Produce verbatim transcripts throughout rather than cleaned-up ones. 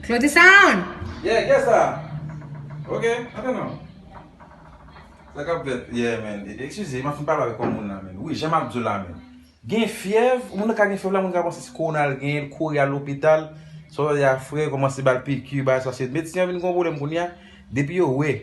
Claudy Sound! Yeah, yes sir. Ok, antann non. Sa k ap fèt? Yeah, man. Eskize, m ap fin pale avèk yon moun la, man. Wi, jan m ap di w la, man. Gen fyèv, moun nan ka gen fyèv la, moun ka panse se kowona l genyen, l kouri al lopital. Sa w tande a, frè, kòmanse ba l piki, ba l sa, se medsen an vin gen yon pwoblèm kounye a. Depi yo wè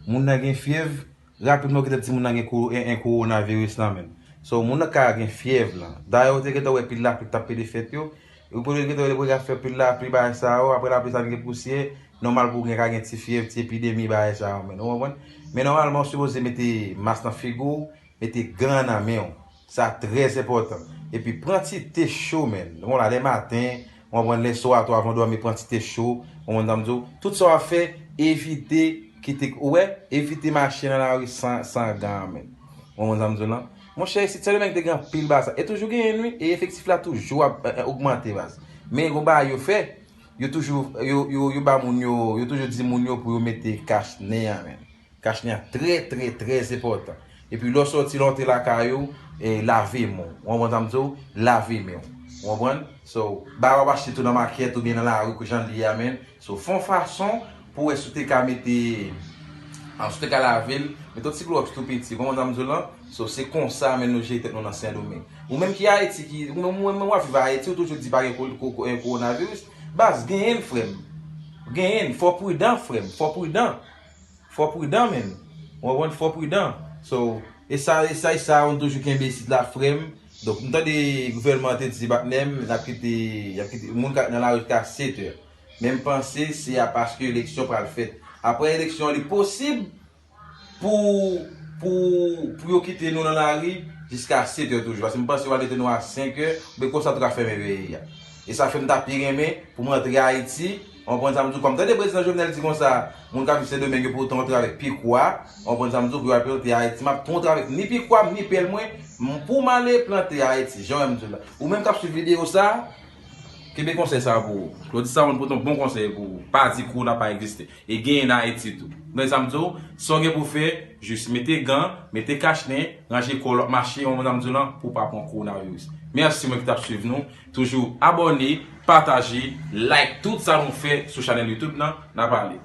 moun nan gen fyèv, rapidman yo gentan di moun nan gen ko- en, en kowonaviris la, man. So, moun nan ka gen fyèv la. Dayè, ou te gentan wè pil lapli k t ap pede fèt yo. Ou te gentan wè depi y ap fè pil lapli, bagay sa yo, apre lapli sa vin gen pousyè, nòmal pou gen ka gen ti fyèv, ti epidemi, bagay sa yo, man. Ou konprann? Men nòmalman, ou sipoze mete mas nan figi w, mete gan nan men w. Sa trè enpòtan. Epi pran ti te cho, man. Bon, la, lè maten, ou konprann, lè swa tou, avan w dòmi, pran ti te cho. Ou konprann sa m di w? Tout sa w ap fè, evite kite, ou wè, evite mache nan lari san, san gan, man. Ou konprann sa m di w lan? Monchè, isit Sendomeng te gen anpil baz. E toujou genyen, wi. E efektif la toujou ap eh, eh, ogmante, baz. Men gon bagay yo fè, yo toujou, yo, yo, yo ba moun yo, yo toujou di moun yo pou yo mete kach nen an, man. Kach nen an trè, trè, trè enpòtan. Epi lè w sòti, lè w antre lakay ou, eh, lave men w. Ou konprann sa m di w? Lave men w. Ou konprann? So, bagay w ap achte tou nan makèt oubyen nan lari, kou jan l ye a, man. So, fè yon fason pou wè si w te ka mete, ah, si w te ka lave l, mete yon ti Klowòks tou piti. Ou konprann sa m di w lan? So, se konsa, man, nou jere tèt nou nan Sendomeng. Ou menm ki Ayiti, ki, ou menm, ou menm w ap viv Ayiti, ou toujou di pa gen ko- ko- ko- eh, kowonaviris. Baz, genyen l, frè m. Genyen l. Fò w pridan, frè m. Fò w pridan. Fò w pridan, man. Ou konprann? Fò w pridan. So, e sa, e sa, e sa, ou toujou kenbe isit la, frè m. Donk, m tande gouvènman an te di, patnè m, n ap kite, y ap kite, moun ka nan lari jiska sèt è. Men m panse se a paske eleksyon pral fèt. Apre eleksyon, li posib pou, pou, pou yo kite nou nan lari jiska sèt è toujou. Paske m panse yo pral mete nou a senk è, men konsa tou ka fèmen peyi a. E sa fè m ta pi renmen pou m rantre Ayiti, ou konprann sa m di w, kòm tande prezidan Jovenel di konsa, moun k ap viv Sendomeng yo pou yo tou rantre avèk pikwa, ou konprann sa m di w, pou yo al plante Ayiti. M ap tou rantre avèk ni pikwa m, ni pèl mwen, m- pou m ale plante Ayiti, jan w wè m di w la. Ou menm k ap swiv videyo sa, kenbe konsèy sa pou ou. Claudy Sound pote yon bon konsèy pou ou. Pa di kowona pa egziste. E genyen nan Ayiti tou. Men sa m di w, sa w gen pou w fè, jis mete gan, mete kach nen, ranje kò w, l ap mache, ou konprann sa m di w lan, pou w pa pran kowonaviris. Mèsi moun ki t ap swiv nou. Toujou abòne, pataje, like tout sa nou fè sou chanèl YouTube nan. N ap ale.